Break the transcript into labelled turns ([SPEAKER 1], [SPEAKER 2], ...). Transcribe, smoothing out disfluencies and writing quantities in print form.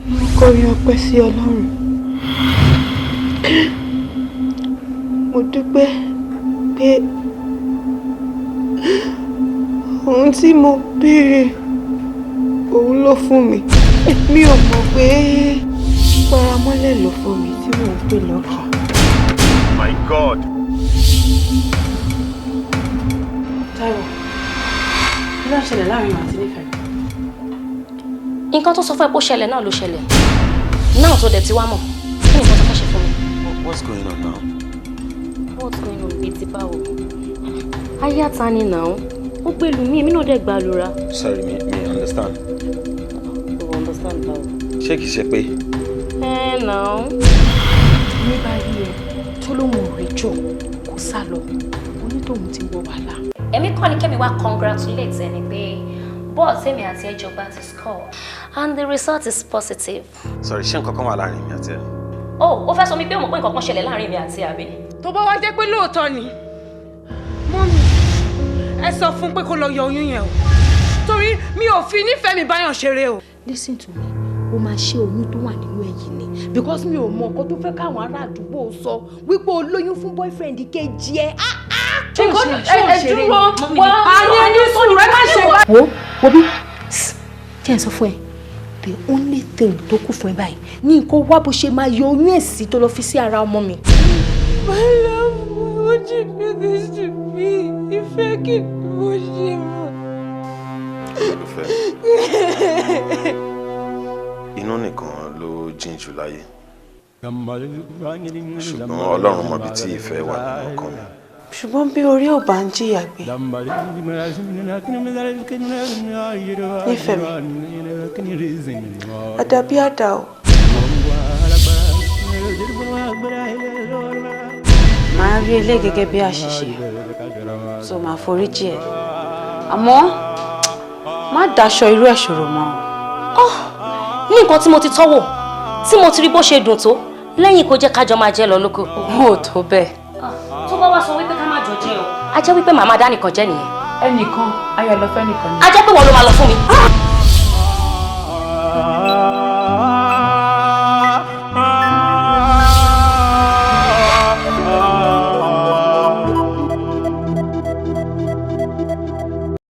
[SPEAKER 1] Mo kọrin ọpẹ́ sí Ọlọ́run. Mo dúpẹ́ pé ohun tí mo béèrè òun ló fún mi. Mi ò mọ̀ pé paramọ́lẹ̀ ló fún mi tí mò ń pè lọ́kì.
[SPEAKER 2] My God.
[SPEAKER 3] Táíwò, kí ló ń ṣẹlẹ̀ láàrin àti nífẹ̀ẹ́?
[SPEAKER 4] Nǹkan tó sọ fún ẹ pé ó ṣẹlẹ̀ náà ló ṣẹlẹ̀. Náà tó dẹ̀ ti wá mọ̀, kí ni nǹkan tó fẹ́ ṣe fún mi?
[SPEAKER 5] What's going on now?
[SPEAKER 4] What's going on bíi ti báwo? Ayé àta ni now. Ó gbèlú mi, èmi náà dẹ̀ gbà lura.
[SPEAKER 5] Sorry, me understand.
[SPEAKER 4] You understand báwo?
[SPEAKER 5] Ṣé kìí ṣe pé?
[SPEAKER 4] Ẹ now.
[SPEAKER 3] Ní bá rí ẹ tó lóun ò rẹjọ kó sá lọ, onítòun ti wọ wàhálà.
[SPEAKER 4] Èmi kọ́ ni Kẹ́mi wá congratulate ẹni pé bọ́ọ̀ tèmi àti ẹjọba ti score and the result is positive.
[SPEAKER 5] Sorry, ṣé nǹkan kan wà láàrin mi àti ẹ?
[SPEAKER 4] Oh, ó fẹ́ sọ mi pé ó mọ̀ pé nǹkan kan ṣẹlẹ̀ láàrin mi àti àbí?
[SPEAKER 3] Tó bá wá jẹ́ pé lóòótọ́ ni, mọ́mí, ẹ sọ fún pé kó lọ yọ oyún yẹn o, torí mi ò fi nífẹ̀ẹ́ mi báyọ̀ ṣeré o.
[SPEAKER 6] Listen to me, o máa ṣe oyún tó wà nínú ẹ yìí ni, because mi ò mọ nǹkan tó fẹ́ káwọn ará àdúgbò sọ wípé o lóyún fún boyfriend kejì ẹ.
[SPEAKER 3] Ẹ dúró wá, àní ẹni sùúrù, ẹ má ṣe wá.
[SPEAKER 6] Wo wo bí jẹ́ ẹ sọ fún ẹ, the only thing tó kù fún ẹ báyìí ní nǹkan wá bó ṣe máa yọ oyún ẹ̀ sí tó lọ fi sí ara ọmọ mi.
[SPEAKER 1] My love, why would you do this to me? Ìfẹ́, kí ni mo ṣe mọ́?
[SPEAKER 5] Olùfẹ́, inú nìkan ló jìn jù láyé. Ṣùgbọ́n Ọlọ́run mọ ibi tí ìfẹ́ wà nínú ọkàn mi.
[SPEAKER 1] Ṣùgbọ́n bí orí ò bá ń jìyà gbé, nífẹ̀ẹ́ mi, àdàbí àdà o.
[SPEAKER 3] Màá rí ilé gẹ́gẹ́ bí àṣìṣe, so màá foríjì ẹ̀, àmọ́ má daṣọ irú ẹ̀ ṣòro mọ́ o.
[SPEAKER 4] Ní nǹkan tí mo ti tọ́wò, tí mo ti rí bó ṣe dùn tó, lẹ́yìn kó jẹ́ kájọ máa jẹ́ lọ lóko.
[SPEAKER 3] Ó tó bẹ́ẹ̀.
[SPEAKER 4] Tó bá wá sọ wípé ká má jọ jẹ o, a jẹ́ wípé màmá dá nìkan jẹ́ nìyẹn.
[SPEAKER 3] Ẹnìkan ayọ̀ lọ fẹ́ nìkan ni.
[SPEAKER 4] A jẹ́ pé wọ́n ló máa lọ fún mi.